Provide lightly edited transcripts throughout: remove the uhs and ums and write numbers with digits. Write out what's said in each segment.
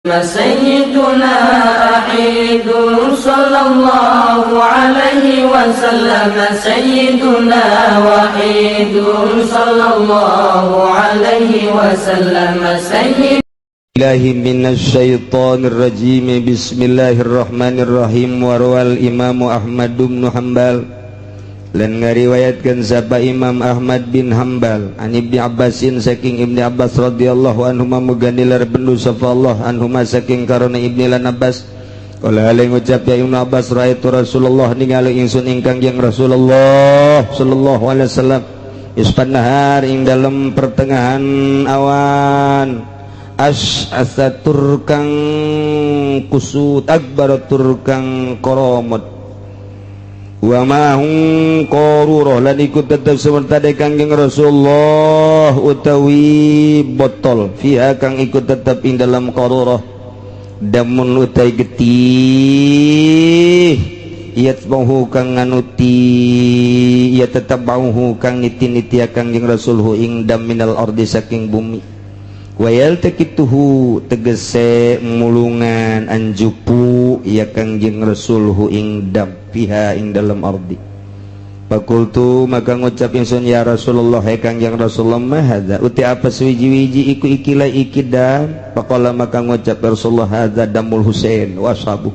سيدنا أحيد صلى الله عليه وسلم سيدنا وحيد صلى الله عليه وسلم سيد الله من الشيطان الرجيم. بسم الله الرحمن الرحيم. وروى الإمام أحمد بن حنبل lan ngariwayatkeun sapa Imam Ahmad bin Hambal an Ibni Abbasin saking Ibni Abbas رضي الله عنهما muga nilar bendu sapa Allah عنهما saking karona Ibni lan Abbas. قال hale ngucap ya Ibnu Abbas, رأيت رسول الله ningali ingsun ing Kangjeng Rasulullah صلى الله عليه وسلم نصف النهار ing dalam pertengahan awan, أشعث tur kang kusut, أغبر tur kang koromot, ومعه قارورة lan ikut tetep semerta de Kangjeng Rasulullah utawi botol, فيها kang ikut tetep ing dalam قارورة دم utai getih, يتبعه kang nganuti, يتتبعه kang niti-niti Kangjeng Rasul ه ing دم من الأرض saking bumi, ويلتقطه tegese mulungan anjupu ya Kangjeng Rasul ه ing دم, فيها ing dalam أرض. فقلت maka ngucap ingsun, يا رسول الله hai Kangjeng Rasulullah, ما هذا uti apa suwiji-wiji iku ikilah iki دم? فقال maka ngucap Rasulullah, هذا دم الحسين وأصحابه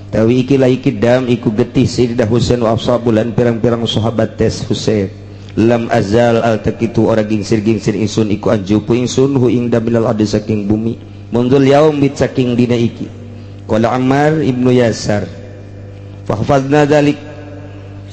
tawi ikilah iki دم iku getih Sayyidah Husain, وأصحابه lan pirang-pirang sahabat tes Husain. لم أزل ألتقط ora gingsir-gingsir ingsun iku anjupu ingsun ه ing دم من الأرض saking bumi, منذ اليوم bit saking dina iki. قال Ammar ibnu Yasar فحفظنا ذلك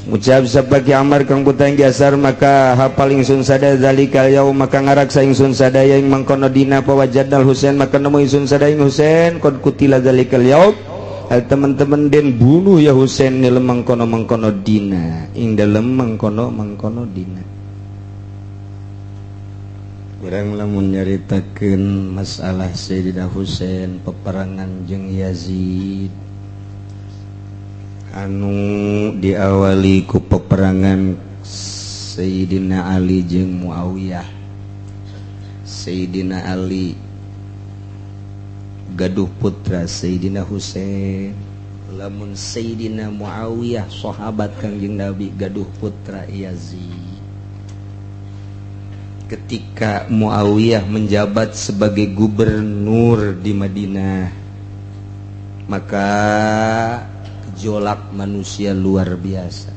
ngucap sebagai Ammar kang putra Yasar, maka hafal ingsun sada ذلك اليوم maka ngaraksa ingsun sadaya ing mangkono dina. فوجدنا الحسين maka nemu ingsun sadaya ing Husain, قد قتل ذلك اليوم hal teman-teman den bunuh ya Husain dalam mangkono mangkono dina, ing dalam mangkono mangkono dina. Kurang lamun nyaritakeun masalah Sayyidina Husain peperangan jeung Yazid anu diawali ku peperangan Sayyidina Ali jeung Muawiyah. Sayyidina Ali gaduh putra Sayyidina Husain, lamun Sayyidina Muawiyah sahabat Kangjeng Nabi gaduh putra Yazid. Ketika Muawiyah menjabat sebagai gubernur di Madinah, maka gejolak manusia luar biasa.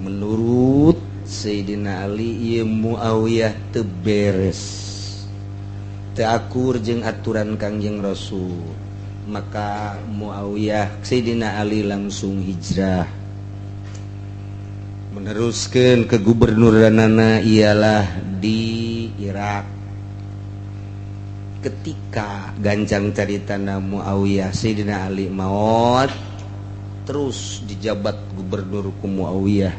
Menurut Sayyidina Ali, ieu Muawiyah teu beres, teu akur jeung aturan Kangjeng Rasul. Maka Muawiyah, Sayyidina Ali langsung hijrah meneruskan ke gubernuranana ialah di Irak. Ketika gancang caritana Muawiyah, Sayyidina Ali maut, terus dijabat gubernur ku Muawiyah.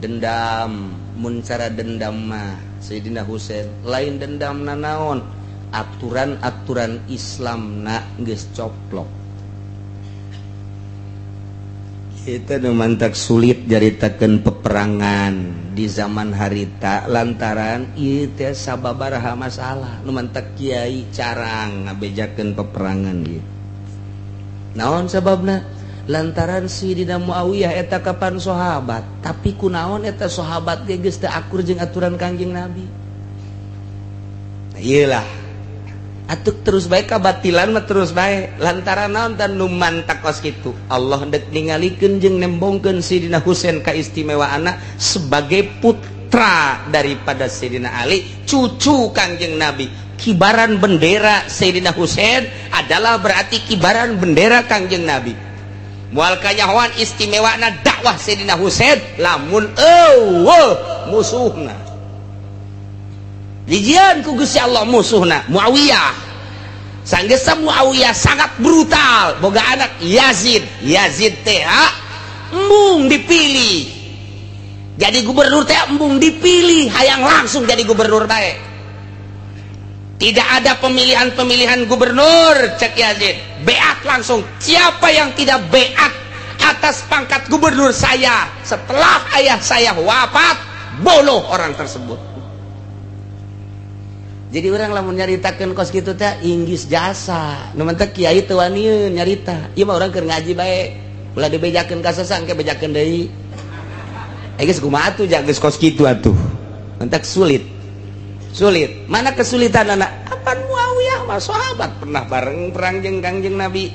Dendam, mun cara dendam mah Sayyidina Husain lain dendam nanaon, aturan-aturan Islam na geus coplok. Itu nu mantak sulit jaritakeun peperangan di zaman harita lantaran ieu teh sababaraha masalah nu mantak kiai carang ngabejakeun peperangan ieu. Naon sababna? Lantaran Sayyidina Muawiyah eta kapan sahabat, tapi kunaon eta sahabat ge geus teu akur jeung aturan Kangjeng Nabi. Nah, iyalah atuk terus baik kabatilan mah terus baik. Lantaran naon dan nu mantak kos kitu, Allah dek ningalikeun jeung nembongkeun Sayyidina Husain kaistimewaanna sebagai putra daripada Sayyidina Ali, cucu Kangjeng Nabi. Kibaran bendera Sayyidina Husain adalah berarti kibaran bendera Kangjeng Nabi. Moal kanyahoan istimewana dakwah Sayyidina Husain lamun eueuh musuhna. Dijian ku Gusti Allah musuhna Muawiyah. Sanggesa Muawiyah sangat brutal, boga anak Yazid. Yazid teh embung dipilih jadi gubernur teh, embung dipilih, hayang langsung jadi gubernur bae. Tidak ada pemilihan-pemilihan gubernur cek Yazid, beat langsung. Siapa yang tidak beat atas pangkat gubernur saya setelah ayah saya wafat, bunuh orang tersebut. Jadi urang lamun nyaritakeun kos kitu teh inggis jasa. Nu mentek kiai teu wanieun nyarita. Ieu mah urang keur ngaji bae. Ulah dibejakeun ka saha, engke bejakeun deui. Eh, geus kumaha atuh, geus kos kitu atuh. Mentek sulit. Sulit. Mana kesulitan anak? Apan Muawiyah mah sahabat, pernah bareng perang jeung Kangjeng Nabi.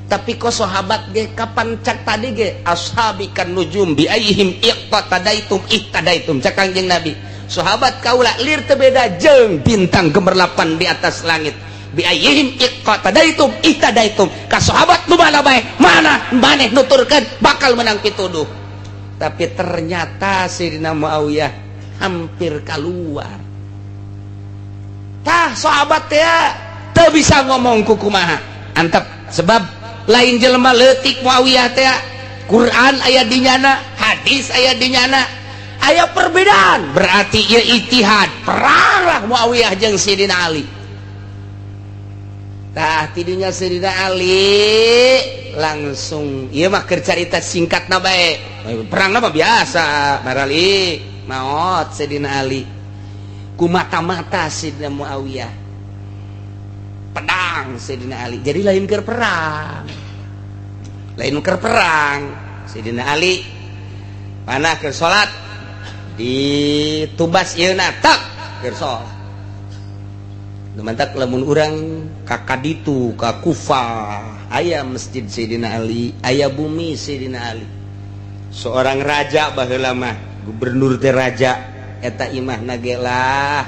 Tapi kok sahabat ge kapan cak tadi ge ashabi kan nujum bi ayyihim iqtadaitum ihtadaitum, cak Kangjeng Nabi. Sahabat kaula lir teu beda jeung bintang gemerlapan di atas langit. Bi ayyihim iqtadaitum ihtadaitum, ka sahabat nu mana bae, mana maneh nuturkeun bakal menang pituduh. Tapi ternyata Sayyidina Muawiyah hampir keluar. Tah, sahabat teh teu bisa ngomong kukumaha antep, sebab lain jelema leutik Muawiyah teh. Quran aya di nyana, hadis aya di nyana, aya perbedaan, berarti ya ijtihad. Peranglah Muawiyah jeung Sayyidina Ali. Tah, tidinya Sayyidina Ali langsung, ieu mah keur carita singkatna bae, perang mah biasa barali maot Sayyidina Ali ku mata-mata Sayyidina Muawiyah, pedang Sayyidina Ali. Jadi lain keur perang, lain keur perang. Sayyidina Ali panah keur salat, ditubas ieu na tak keur salat. Nu mantak lamun urang ka kaditu ka Kufah, aya masjid Sayyidina Ali, aya bumi Sayyidina Ali, seorang raja baheula mah, gubernur teh raja. Eta imah ge lah,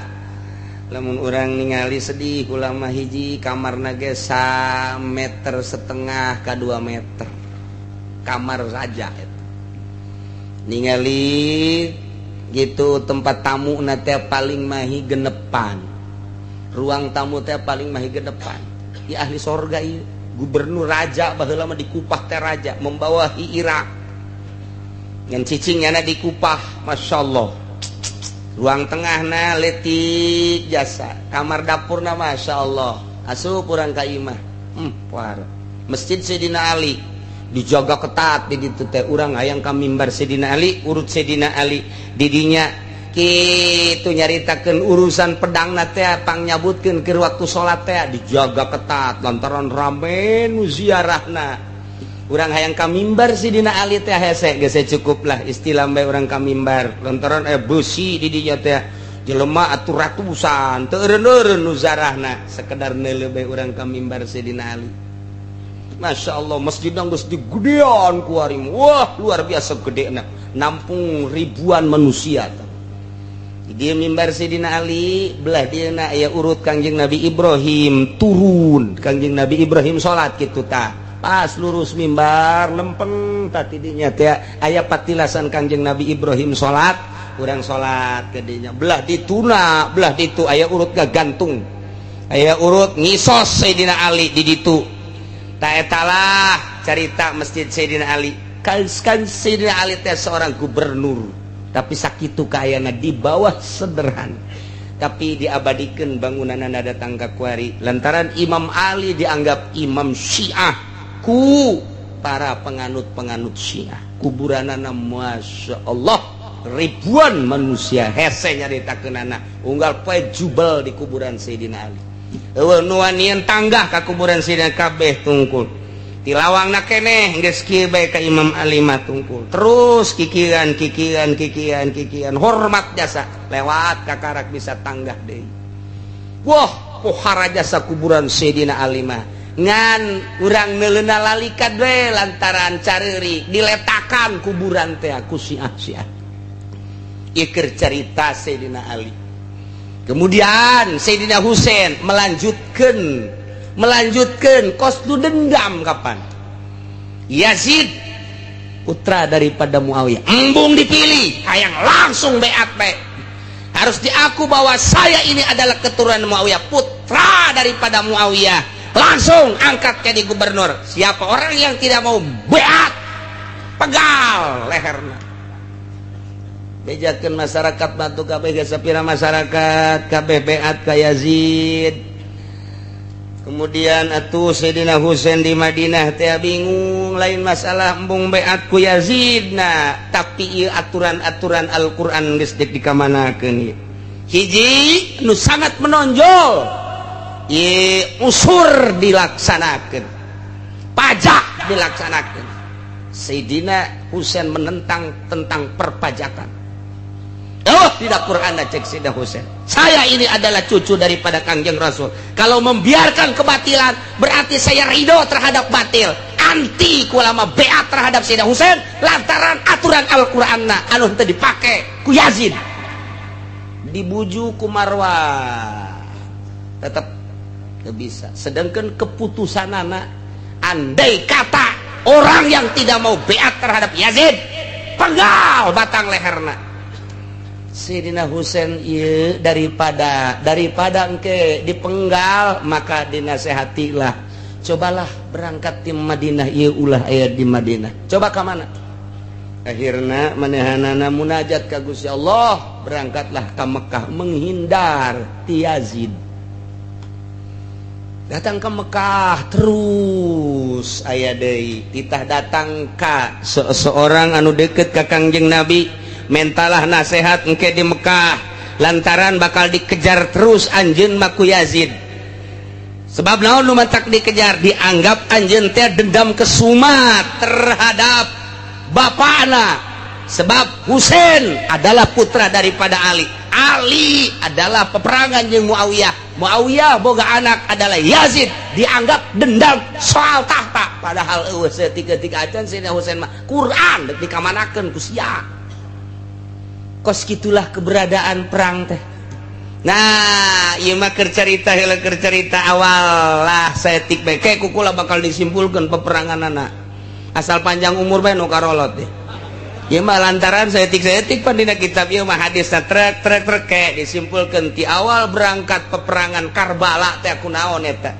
lamun urang ningali sedih ulama. Hiji kamar nage sa meter setengah ke 2 meter, kamar raja eta. Ningali gitu, tempat tamu na teh paling mahi genepan, ruang tamu teh paling mahi genepan. Ya, ahli sorga ieu, gubernur raja baheula mah di Kupah teh, raja membawahi Irak ngan cicingnya di Kupah. Masya Allah, ruang tengah na letik jasa, kamar dapur na Masya Allah. Asup urang ka imah, masjid Sayyidina Ali dijaga ketat di ditu teh. Urang hayang ka mimbar Sayyidina Ali, urut Sayyidina Ali didinya kitu, nyaritakeun urusan pedang na teh pang nyabutkeun keur waktu salat teh dijaga ketat lantaran rame nu ziarahna. Urang hayang ka mimbar Sayyidina Ali teh hese, geus cukup lah istilah bae urang ka mimbar, lantaran besi di dinya teh, jelema atuh ratusan, teu eureun-eureun nu ziarahna, sekedar neuleuh bae urang ka mimbar Sayyidina Ali. Masya Allah, masjid geus digedean ku ari. Wah, luar biasa gede, nampung ribuan manusia. Di mimbar Sayyidina Ali belah dia na aya urut Kangjeng Nabi Ibrahim turun, Kangjeng Nabi Ibrahim salat gitu. Tah, pas lurus mimbar lempeng tadi dinya teh aya patilasan Kangjeng Nabi Ibrahim salat, urang salat ke dinya. Belah dituna, belah ditu aya urut gantung, aya urut ngisos Sayyidina Ali di ditu. Tak etalah cerita masjid Sayyidina Ali. Kan kan Sayyidina Ali teh seorang gubernur, tapi sakitu kayana di bawah sederhana, tapi diabadikan bangunan anda datang ke kuari lantaran Imam Ali dianggap imam Syiah ku para penganut-penganut Syiah. Kuburanana Masya Allah, ribuan manusia, hese nyaritakeunana, unggal poe jubel di kuburan Sayyidina Ali. Eueuh nu wanian tanggah ka kuburan Sayyidina, kabeh tungkul tilawang na keneh geus kieu bae ka Imam Ali mah tungkul terus, kikiran kikiran kikiran kikiran, hormat jasa, lewat kakarak bisa tanggah deui. Wah, pohara jasa kuburan Sayyidina Ali mah. Ngan urang neuleuna lalikat we lantaran careurik diletakan kuburan teh ku Syiah Syiah. Ieu cerita Sayyidina Ali. Kemudian Sayyidina Husain melanjutkan, melanjutkan kos lu dendam. Kapan Yazid, putra daripada Muawiyah, embung dipilih, hayang langsung beat bae, harus diaku bahwa saya ini adalah keturunan Muawiyah, putra daripada Muawiyah, langsung angkat jadi gubernur. Siapa orang yang tidak mau beat, pegal lehernya. Bejakeun masyarakat batu kabeh, sapira masyarakat kabeh beat ka Yazid. Kemudian atuh Sayyidina Husain di Madinah teh bingung, lain masalah embung beat ku Yazid, nah, tapi ieu aturan-aturan Al-Qur'an geus dek dikamanakeun ieu. Hiji nu sangat menonjol ye, usur dilaksanakan, pajak dilaksanakan. Sayyidina Husain menentang tentang perpajakan. Oh, tidak, Quran cek Sayyidina Husain, saya ini adalah cucu daripada Kangjeng Rasul. Kalau membiarkan kebatilan, berarti saya ridho terhadap batil. Anti kulama beat terhadap Sayyidina Husain lantaran aturan Al-Quran anu teu dipake ku Yazid. Dibujuk ku Marwah, tetap tidak bisa. Sedangkan keputusan anak, andai kata orang yang tidak mau beat terhadap Yazid, penggal batang leherna. Sayyidina Husain ieu daripada daripada engke dipenggal, maka dinasehatilah, cobalah berangkat di Madinah ieu, ulah aya di Madinah, coba ke mana. Akhirnya manehanana munajat ka Gusti Allah, berangkatlah ke Mekah menghindar ti Yazid. Datang ke Mekah, terus aya deui titah datang ka seseorang anu deket ka Kangjeng Nabi, mentalah nasehat engke di Mekah lantaran bakal dikejar terus anjeun mah ku Yazid. Sebab naon nu matak dikejar? Dianggap anjeun teh dendam kesumat terhadap bapakna, sebab Husain adalah putra daripada Ali, Ali adalah peperangan jeung Muawiyah, Muawiyah boga anak adalah Yazid. Dianggap dendam soal tahta, padahal eueuh saeutik-eutik acan. Sayyidina Husain mah Quran dek dikamanakeun ku sia. Kos gitulah keberadaan perang teh. Nah, ieu mah keur carita heula, keur carita awal lah saeutik bae. Kayak ku kula bakal disimpulkan peperangan anak, asal panjang umur bae nu karolot deh. Ieu mah lantaran saeutik-saeutik pan dina kitab ieu mah hadis trek trek trek, kayak disimpulkan ti awal berangkat peperangan Karbala teh kunaon eta.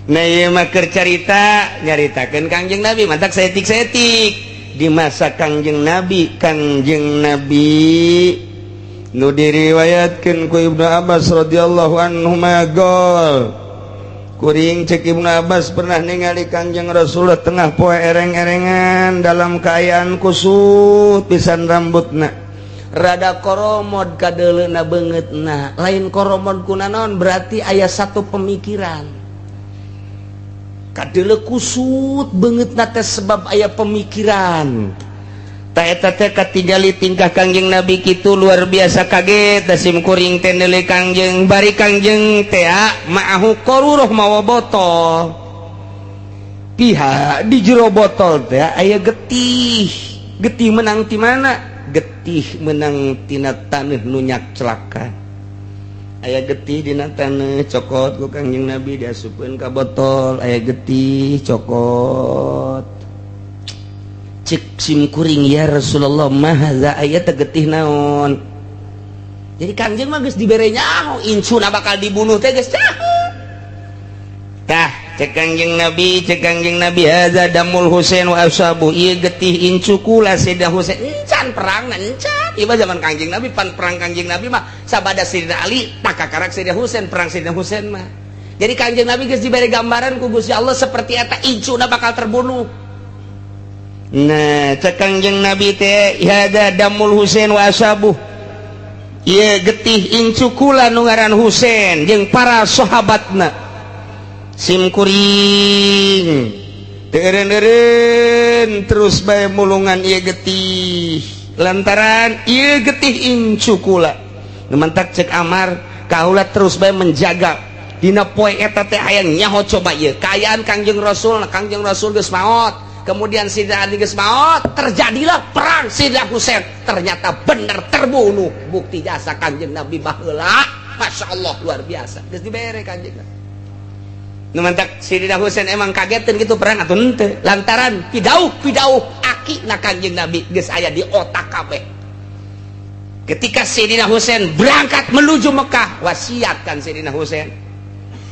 Nah, ieu mah keur carita nyaritakeun Kangjeng Nabi, mantak saeutik-saeutik di masa Kangjeng Nabi. Kangjeng Nabi nu diriwayatkeun ku Ibnu Abbas radhiyallahu anhu magol kuring, cek Ibnu Abbas, pernah ningali Kangjeng Rasulullah tengah poe ereng-erengan dalam keayaan kusut pisan, rambutna rada koromod, kadeleuna beungeutna lain koromod kunaon, berarti aya satu pemikiran. Kadele kusut beungeutna teh sebab aya pemikiran. Ta eta teh katingali tingkah Kangjeng Nabi kitu, luar biasa kaget da sim kuring teh neuleuh Kangjeng, bari Kangjeng teh ma'ahu qaruroh, mawa botol. Pihak di jero botol teh aya getih. Getih menang ti mana? Getih menang tina taneuh nu celaka. Aya getih dina taneuh, cokot ku Kangjeng Nabi, diasupkeun ka botol. Aya getih, cokot. Cek sim kuring, "Ya Rasulullah, mahaza?" Aya teh getih naon? Jadi Kangjeng mah geus dibere nyaho incuna bakal dibunuh teh geus nyaho. Tah, cek Kangjeng Nabi, cek Kangjeng Nabi, "Hadza damul Husain wa ashabu." Ieu getih incu kula Sayyidina Husain. Encan perang, encan. Ieu mah zaman Kangjeng Nabi. Pan perang Kangjeng Nabi mah sabada Sayyidina Ali, tak kakarak Sayyidina Husain, perang Sayyidina Husain mah. Jadi Kangjeng Nabi geus dibere gambaran ku Gusti Allah seperti eta incuna bakal terbunuh. Nah, cek Kangjeng Nabi teh, "Hadza damul Husain wa ashabu." Ieu getih incu kula nu ngaran Husain jeung para sahabatna. Sim kuring teu eureun-eureun, terus bae mulungan ieu getih lantaran ieu getih incu kula. Nu mantak cek Amar, kaula terus bae menjaga dina poe eta teh hayang nyaho, coba ieu kaayaan Kangjeng Rasul. Kangjeng Rasul geus maot, kemudian Sayyidina Ali geus maot, terjadilah perang Sayyidina Husain, ternyata bener terbunuh. Bukti jasa Kanjeng Nabi baheula, Masya Allah, luar biasa, geus dibere Kanjeng Nabi. Nu mantak Sayyidina Husain emang kagetin gitu perang atau henteu, lantaran pidauh pidauh aki na Kanjeng Nabi geus aya di otak kabeh. Ketika Sayyidina Husain berangkat menuju Mekah, wasiat kan Sayyidina Husain,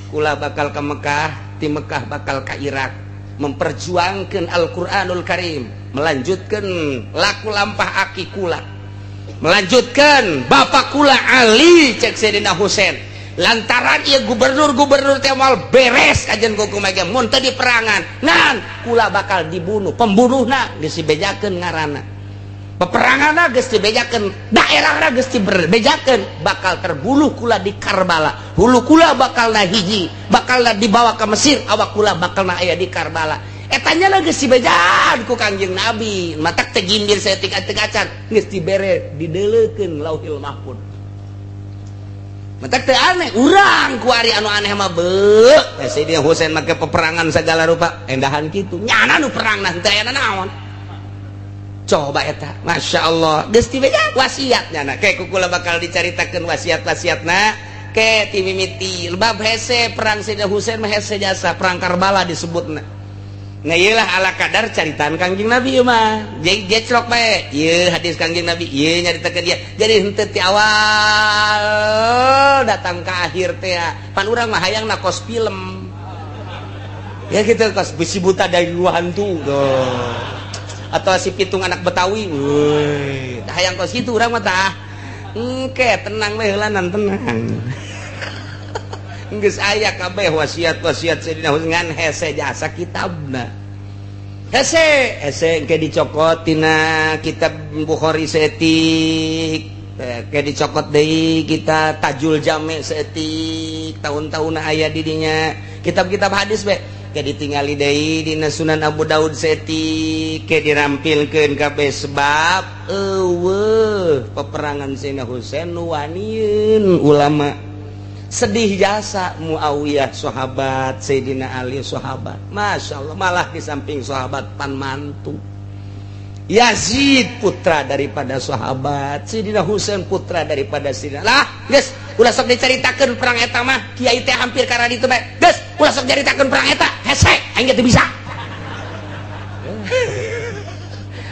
kula bakal ke Mekah, di Mekah bakal ke Irak memperjuangkan Al-Quranul Karim, melanjutkan laku lampah aki kula, melanjutkan bapak kula Ali, cek Sayyidina Husain. Lantaran ia gubernur-gubernur teh moal beres kajian kuku mega mun teu di perangan, ngan kula bakal dibunuh, pembunuhna disibejakeun ngaranna. Peperangan geus dibejakeun, daerahna geus dibejakeun, bakal terbunuh kula di Karbala. Hulu kula bakal na hiji, bakal na dibawa ke Mesir, awak kula bakal na aya di Karbala. Eta nya geus dibejaan ku Kangjeng Nabi. Matak teh gimbir saeutik acan geus dibere dideleukeun Lauhil Mahfud. Matak teh aneh urang kuari anu aneh mah beuh. Sayyidina Husain make peperangan segala rupa, endahan kitu. Nyana nu perangna teu aya naon. Coba eta, Masya Allah, geus dibeja wasiatnya nah kayak kukula bakal dicaritakeun wasiat-wasiatna ke ti mimiti bab hese perang Sayyidina Husain mah hese jasa perang Karbala disebutna. Nah ieu lah ala kadar caritaan Kangjeng Nabi ieu mah. Jadi geclok bae. Ieu hadis Kangjeng Nabi, ieu nyaritakeun ieu. Jadi henteu ti awal datang ke akhir teh. Pan urang mah hayangna kos film. Ya gitu kos besi buta dari dua hantu tuh. Atau si pitung anak Betawi, woi, hayang kos kitu urang mah tah. Engke tenang we heula tenang. Geus aya kabeh wasiat-wasiat Sayyidina Husain ngan hese jasa kitabna. Hese, hese engke dicokot tina kitab Bukhari saeutik, engke dicokot deui kita Tajul Jami saeutik, tahun-tahunna aya di dinya. Kitab-kitab hadis be ke ditingali deui dina Sunan Abu Daud saeutik, ke dirampilkeun kabeh sebab eueuh peperangan Sayyidina Husain nu wanieun ulama. Sedih jasa Muawiyah sahabat, Sayyidina Ali sahabat. Masya Allah, malah di samping sahabat pan mantu. Yazid putra daripada sahabat, Sayyidina Husain putra daripada Sayyidina. Lah, geus ulah sok dicaritakeun perang eta mah, kiai teh hampir karena ditu bae. Geus ulah sok caritakeun perang eta, hese aing ge teu bisa.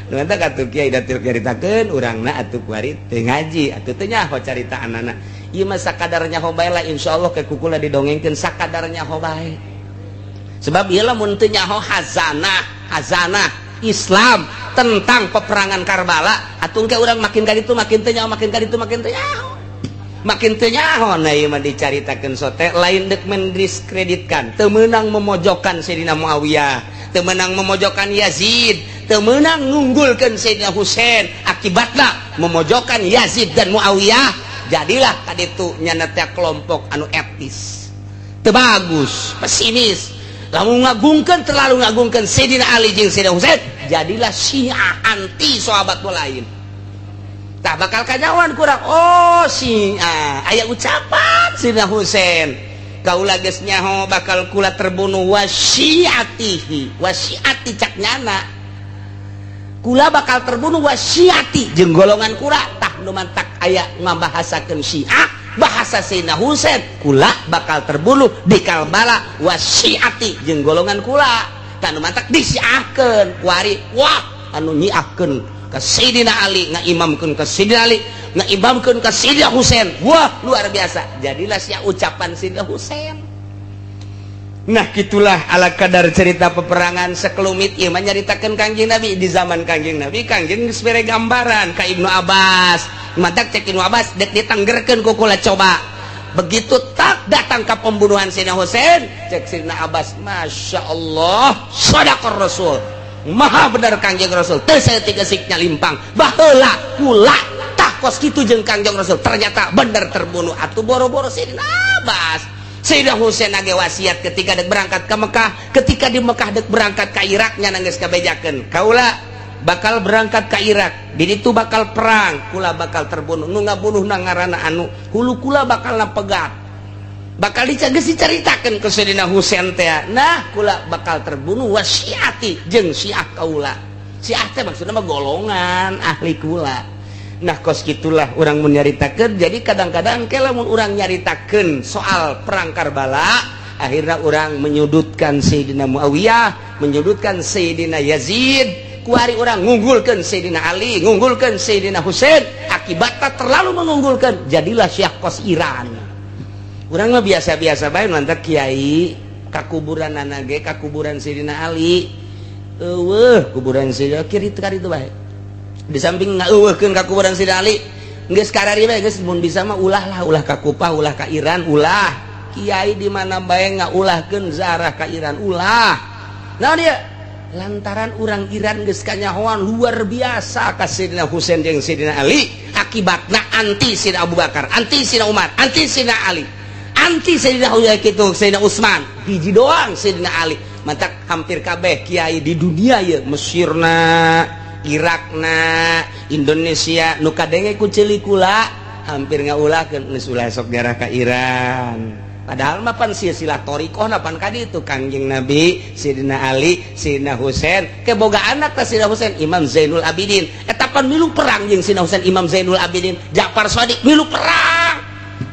Nu eta katuh kiai da teu caritakeun urangna atuh kuari teu ngaji, atuh teu nyaho caritaanana. Ieu mah sakadar nyaho bae lah, insyaallah ke kukula didongengkeun sakadar nyaho bae. Sebab ieu lamun teu nyaho hazanah, hazanah Islam tentang peperangan Karbala, atuh engke urang makin ka ditu makin teu nyaho, makin ka ditu makin teu nyaho. Makin teu nyaho. Nah ieu mah dicaritakeun sote lain deuk mendiskreditkan, teu meunang memojokkan Sayyidina Muawiyah, teu meunang memojokkan Yazid, teu meunang ngunggulkeun Sayyidina Husain. Akibatna memojokkan Yazid dan Muawiyah, jadilah kaditu nyana teh kelompok anu etis, teu bagus, pesimis. Lamun ngagungkeun terlalu ngagungkeun Sayyidina Ali jeung Sayyidina Husain, jadilah Syiah anti sahabat nu lain. Tah bakal kanyawan kurang. Oh Syiah aya ucapan Sayyidina Husain, kaula geus nyaho bakal kula terbunuh wasiatihi, wasiati cak nyana. Kula bakal terbunuh wasiati jeung golongan kula. Tah nu mantak aya ngabahasakeun Syiah bahasa Sayyidina Husain, kula bakal terbunuh di Karbala wasiati jeung golongan kula. Tah nu mantak disiahkeun kuari, wah anu nyiahkeun ka Sayyidina Ali, ngaimamkeun ka Sayyidina Ali, ngaimamkeun ka Sayyidina Husain. Wah luar biasa, jadilah sia ucapan Sayyidina Husain. Nah gitulah ala kadar cerita peperangan sekelumit ieu mah nyaritakeun Kangjeng Nabi di zaman Kangjeng Nabi. Kangjeng geus bere gambaran ka Ibnu Abbas. Matak cek Ibnu Abbas dek ditanggerkeun ku kula coba. Begitu tak datang ke pembunuhan Sayyidina Husain, cek Sayyidina Abbas, Masya Allah, shadaqar Rasul, maha bener Kangjeng Rasul, teu saeutik geusiknya limpang. Baheula kula tah kos kitu jeung Kangjeng Rasul, ternyata bener terbunuh. Atuh boro-boro Sayyidina Abbas, Sayyidina Husain age wasiat ketika dek berangkat ke Mekah, ketika di Mekah dek berangkat ke Irak nya geus kabejakeun. Kaula bakal berangkat ke Irak, di ditu bakal perang, kula bakal terbunuh. Nu ngabunuh na ngaranna anu, hulu kula bakal pegat. Bakal geus dicaritakeun ke Sayyidina Husain teh. Nah, kula bakal terbunuh wasiati jeung Syiah kaula. Syiah teh maksudna mah golongan ahli kula. Nah kos gitulah urang mun nyaritakeun. Jadi kadang-kadang ke lamun urang nyaritakeun soal perang Karbala, akhirnya urang menyudutkan Sayyidina Muawiyah, menyudutkan Sayyidina Yazid, kuari urang ngunggulkeun Sayyidina Ali, ngunggulkeun Sayyidina Husain. Akibatnya terlalu mengunggulkan, jadilah Syiah kos Iran. Urang mah biasa-biasa bae mantap kiai kakuburan ge kakuburan Sayyidina Ali, eueuh kuburan Sayyidina kiri kari itu bae. Di samping ngeueuhkeun ka kuburan Sayyidina Ali, geus karari bae geus mun bisa mah ulah lah, ulah ka Kupah, ulah ka Iran, ulah. Kiai di mana bae ngaulahkeun zarah ka Iran, ulah. Nah dia Lantaran urang Iran geus kanyahoan luar biasa ka Sayyidina Husain jeung Sayyidina Ali, akibatna anti Sayyidina Abu Bakar, anti Sayyidina Umar, anti Sayyidina Ali, anti Sayyidina kitu Sayyidina Utsman, hiji doang Sayyidina Ali. Mantak hampir kabeh kiai di dunia ye, Mesirna, Irakna, Indonesia nu kadenge ku ceuli kula hampir ngaulahkeun geus ulah sok diarah ka Iran. Padahal mah pan silsilah thoriqoh pan kadi itu Kangjeng Nabi, Sayyidina Ali, Sayyidina Husain, keboga anak teh Sayyidina Husain, Imam Zainul Abidin. Eta pan milu perang jeung Sayyidina Husain, Imam Zainul Abidin, Ja'far Shadiq milu perang.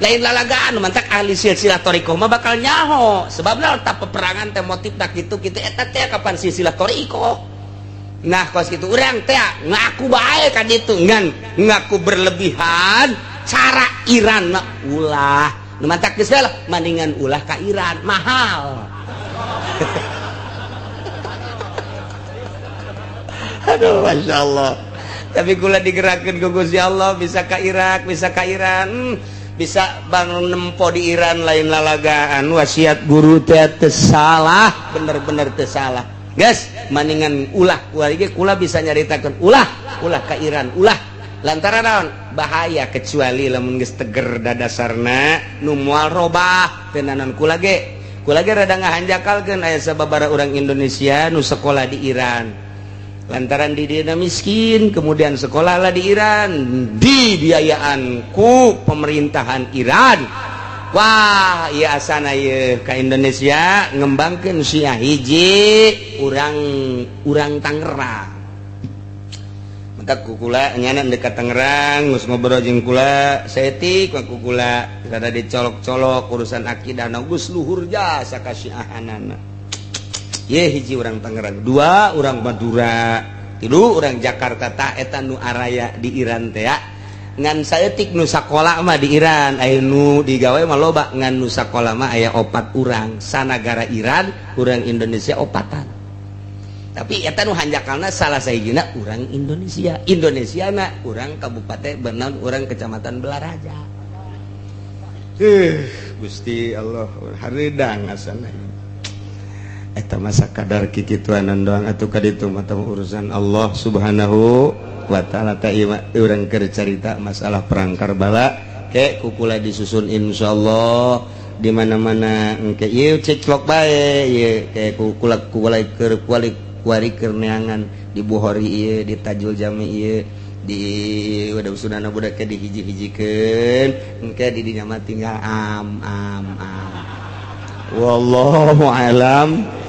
Lain lalagaan, mantak ahli silsilah thoriqoh mah bakal nyaho. Sebabna tak peperangan teh motif tak kitu kitu eta teh kapan silsilah thoriqoh. Nah, kos kitu urang teh ngaku bae ka ditu ngan ngaku berlebihan cara Iran mah ulah. Nu mantak geus lah mendingan ulah ka Iran mahal. Aduh, Masya Allah. Tapi kula digerakkan ku Gusti Allah bisa ka Irak, bisa ka Iran, bisa bangun nempo di Iran lain lalagaan. Wasiat guru teh teu salah, bener-bener teu salah. Guys, mendingan ulah kuari ge kula bisa nyaritakeun ulah, ulah ka Iran, ulah. Lantaran naon? Bahaya kecuali lamun geus teger dadasarna nu moal robah teu naon kula ge. Kula ge rada ngahanjakalkeun aya sababaraha urang Indonesia nu sekolah di Iran. Lantaran di dieu miskin, kemudian sekolah lah di Iran, dibiayaan ku pemerintahan Iran. Wah, ieu asana ieu ka Indonesia ngembangkeun Syiah hiji urang urang Tangerang. Maka kukula nyana dekat Tangerang geus ngobrol jeung kula saeutik ku kula rada dicolok-colok urusan akidah na geus luhur jasa ka Syiahanana. Ye hiji urang Tangerang, dua urang Madura, tilu urang Jakarta ta eta nu araya di Iran teh ya. Ngan saeutik nu sakola mah di Iran, aya nu digawe mah loba, ngan nu sakola mah aya opat urang sanagara Iran, urang Indonesia opatan. Tapi eta nu hanjakalna salah sahijina urang Indonesia, Indonesia na urang kabupaten Benon, urang kecamatan Belaraja. Gusti Allah hareudang asana. Eta masa kadar kikituanan doang atuh ka ditu mah urusan Allah Subhanahu wa taala. Ta ieu urang keur carita masalah perang Karbala ke kukula disusun insyaallah di mana-mana engke ieu ceklok bae ieu ke kukula kukula keur kuali kuari keur neangan di Bukhari ieu di Tajul Jami ieu di wadah sunana budak ke dihiji-hijikeun engke di dinya mah tinggal am am am. Wallahu alam.